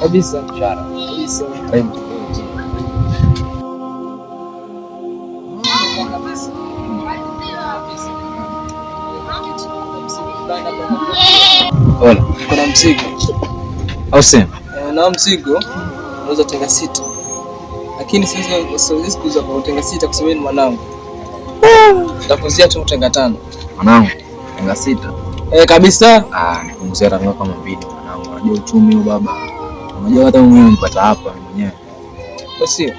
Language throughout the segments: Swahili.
Kabisa. Ishara. Kabisa. Karibu. Kabisa. Kabisa. Hola. Kuna mzigo. Au sema? Na mzigo unauza tenga 6. Lakini siwezi kuuza kwa tenga 6 kwa sababu ni mwanangu. Nitakuzia tu tenga 5. Mwanangu, tenga 6. Kabisa. Nipunguzia hata kama 2 mwanangu. Unajua uchumi huu baba. Unajua hata mimi nilipata hapa mwenyewe. Sio.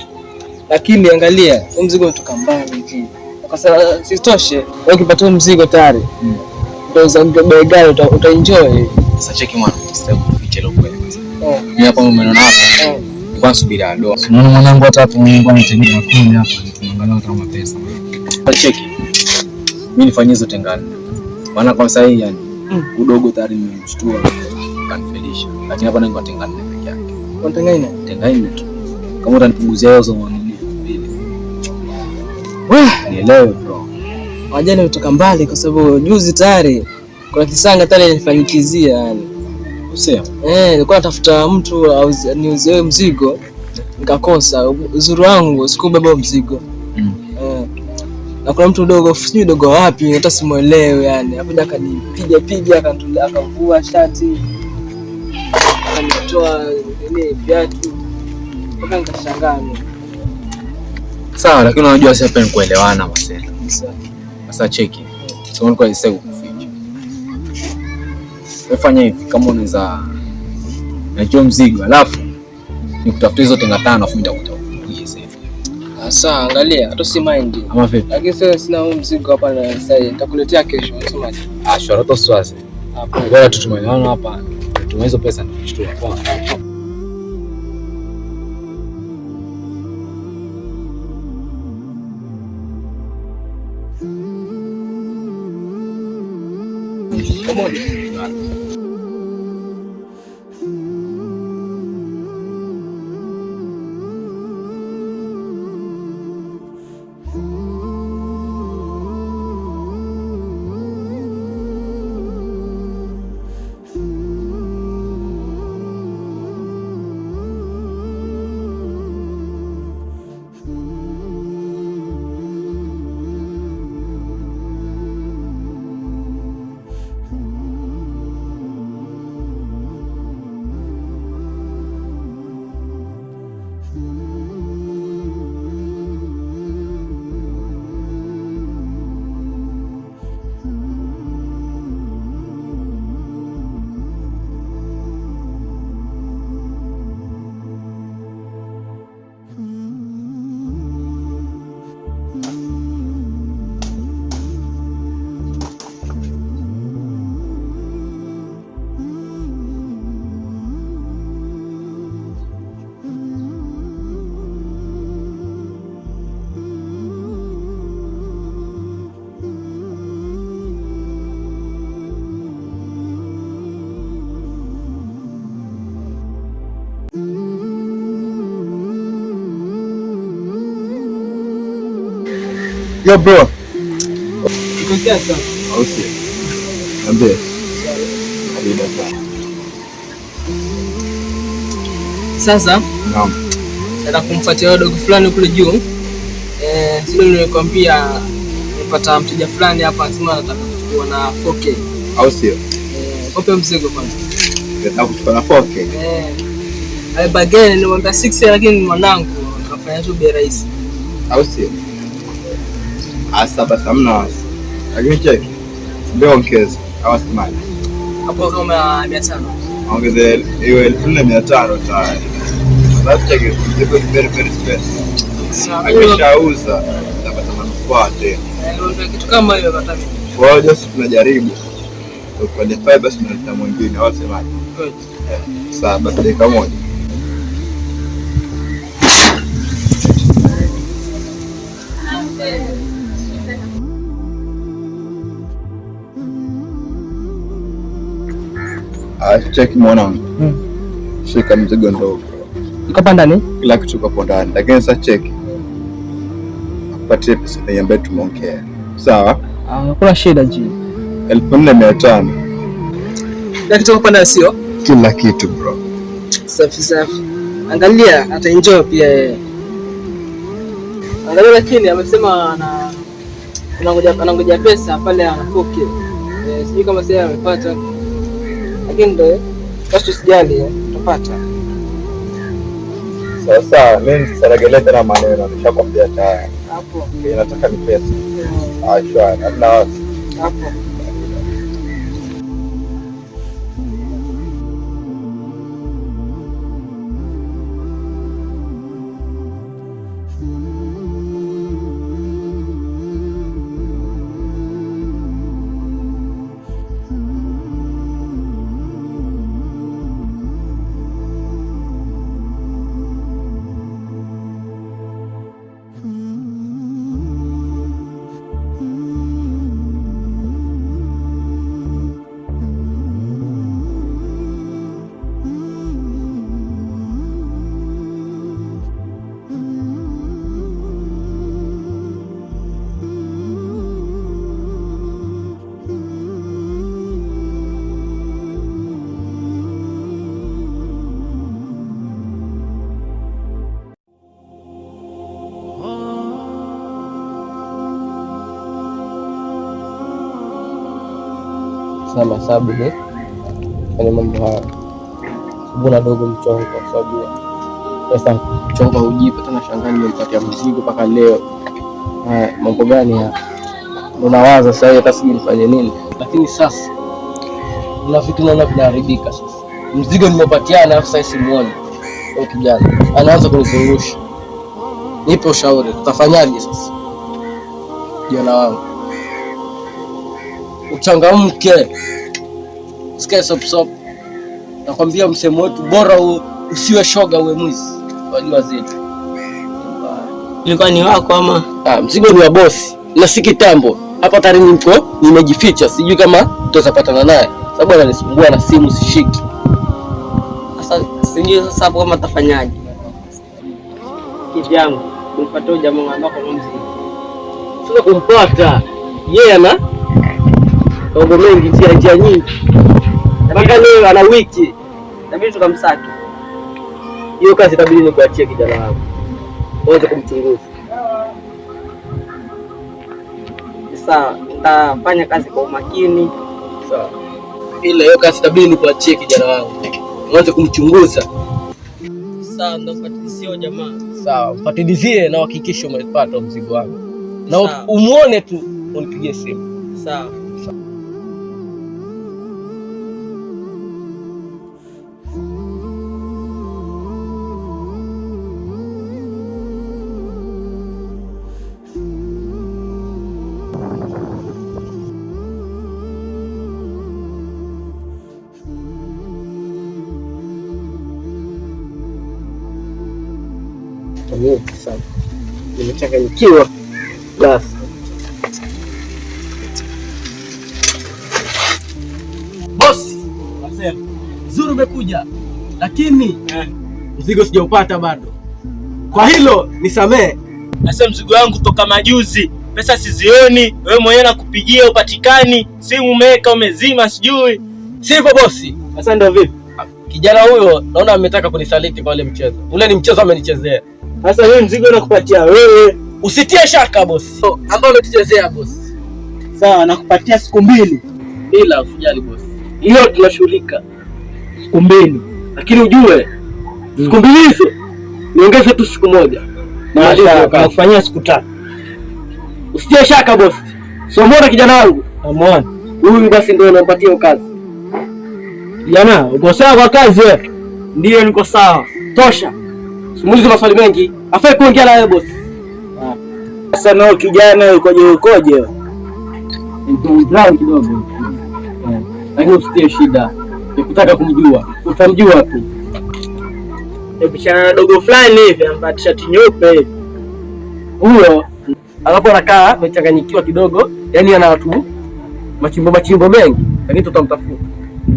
Lakini angalia, huu mzigo umetoka mbali hivi. Kwa sababu sitoshe, wewe ukipata mzigo tayari. Ndio za bei gani utaenjoy. Sasa cheki mwana, sitaki kuficha leo kweli kwanza. Mimi hapa umeona hapa. Nilikuwa nasubiri ado. Unaona mwanangu hata hapo nilikuwa nategemea kuni hapa, tunaangalia kama pesa. Sasa cheki. Mimi nifanyie hizo tenga 4. Maana kwa sasa hii yani udogo tayari nimemshtua kanifelisha. Lakini hapa niko tenga 4 peke yake. Kwa tenga 4? Tenga 4 tu. Kama utanipunguzia hizo nini 2. Wewe nielewe bro. Wajana kutoka mbali kwa sababu juzi tayari kuna kisanga tayari nilifanyikizia yani. Usema? Nilikuwa natafuta mtu niuzie mzigo nikakosa. Uzuri wangu sikubeba mzigo. Na kuna mtu dogo, sijui dogo wapi, hata simuelewi yani. Hapo akanipiga piga, akavua shati, akanitoa nini viatu. Mpaka nikashangaa mimi. Sawa, lakini unajua sasa hapa ni kuelewana masela. Sawa. Sasa cheki. So nilikuwa sitaki kukuficha. Wewe fanya hivi kama unaweza najua mzigo alafu nikutafutie hizo tenga 5 alafu nitakuta. Sasa angalia, hata si mind. Ama vipi? Lakini sasa sina huu mzigo hapa na sasa nitakuletea kesho, unasemaje? Shwari, hata usiwaze. Hapo. Ngoja tu tumeelewana hapa. Tuma hizo pesa nikushtua. Poa. Pamoja. Yo bro. Uko kiasi? Okay. Niambie. Sasa? Naam. Nataka kumfuatia dogo fulani kule juu. Sio nilikwambia nipata mteja fulani hapa anasema anataka kuchukua na 4K. Au sio? Kope mzigo kwanza. Nataka kuchukua na 4K. Bageni nilimwambia 6 lakini mwanangu akafanya tu bei rahisi. Au sio? Asa basi hamna wasi. Lakini check. Ndio ongeza. Au semaje? Hapo kama 500. Ongeze hiyo 4500 tayari. Basi check mzigo ni very very special. Akishauza atapata manufaa tena. Ndio kitu kama hiyo hata mimi. Kwa hiyo just tunajaribu. Kwa qualify basi tunaleta mwingine au semaje? Good. Sawa basi dakika moja. Check mwanangu. Shika mzigo ndogo. Iko hapa ndani? Kila kitu kiko ndani. Lakini sasa check. Akupatie pesa yenye ambayo tumeongea. Sawa? Kuna shida ji. 4500. Kila kitu hapa ndani sio? Kila kitu bro. Safi safi. Angalia ataenjoy pia yeye. Angalia, lakini amesema ana anangoja pesa pale anafoke. Sijui kama sasa amepata. Lakini ndio basi usijali, utapata. Sawa sawa, mimi siregelee tena maneno, nishakwambia tayari. Hapo. Nataka ni pesa. Ah, shwari, hamna wasi. Hapo. Sina mahesabu ni kwenye mambo haya. Mbona dogo mchongo, kwa sababu pesa mchongo haujipa tena. Shangaa nimempatia mzigo mpaka leo. Haya mambo gani haya? Ndo nawaza sasa hata sijui nifanye nini. Lakini sasa kuna vitu naona vinaharibika sasa. Mzigo nimepatiana afu sasa simuoni. Huyo kijana anaanza kunizungusha. Nipe ushauri, tutafanyaje sasa? Kijana wangu, uchangamke, usikae sop sop. Nakwambia msemo wetu bora usiwe shoga uwe mwizi. Wajua zetu. Ilikuwa ni wako ama? Mzigo ni wa bosi na si kitambo. Hapa tayari niko nimejificha, sijui kama tutapatana naye sababu ananisumbua na simu sishiki. Sasa sijui sasa hapo kama tafanyaje. Kivyangu kumpata jamaa ambako kwa mzigo. Sasa kumpata yeye ana mambo mengi, njia nyingi. Mpaka leo ana wiki. Itabidi tukamsaki. Hiyo kazi itabidi nikuachie kijana wangu. Uanze kumchunguza. Sawa, nitafanya kazi kwa umakini. Sawa. Ila hiyo kazi itabidi nikuachie kijana wangu. Uanze kumchunguza. Sawa, ndio jamaa. Sawa, mfatilizie na uhakikishe umepata mzigo wangu. Na umuone tu unipigie simu. Sawa. Sana. Nimechanganyikiwa. Basi. Boss, zuri umekuja. Lakini mzigo sijaupata bado. Kwa hilo nisamee. Sasa mzigo wangu toka majuzi, pesa sizioni, wewe mwenyewe nakupigia upatikani, simu umeweka umezima sijui. Sivyo bosi. Sasa ndio vipi? Kijana huyo naona ametaka kunisaliti kwa ule mchezo. Ule ni mchezo amenichezea. Sasa wewe mzigo nakupatia wewe. Usitie shaka bosi. Ambao umetuchezea bosi. Sawa, nakupatia siku 2. Bila usijali bosi. Hiyo tunashughulika. Siku 2. Lakini ujue siku 2 hizo niongeze tu siku 1. Nakufanyia siku 3. Usitie shaka bosi. Sio mbona kijana wangu? Namuona. Huyu basi ndio nampatia kazi. Kijana, uko sawa kwa kazi wewe? Ndiyo niko sawa. Tosha. Simulizi maswali mengi. Afai kuongea na wewe bosi. Sasa nao kijana ukoje ukoje? Ndio kidogo. Lakini usitie shida. Nikutaka kumjua. Utamjua tu. Nipishana na dogo fulani hivi ambaye t-shirt nyeupe. Huyo alapo anakaa amechanganyikiwa kidogo, yani ana watu machimbo mengi, lakini tutamtafuta.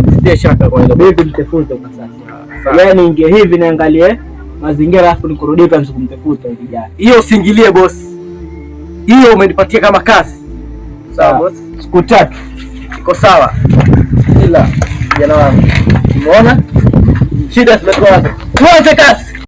Usitie shaka kwa hilo. Mimi mtafuta kwa sasa. Yaani inge hivi niangalie mazingira alafu nikurudie pia msikumtafuta kijana. Hiyo usiingilie boss. Hiyo umenipatia kama kazi. Sawa boss. Siku 3. Iko sawa. Ila kijana wangu, umeona? Shida zimekuwa wapi? Tuanze kazi.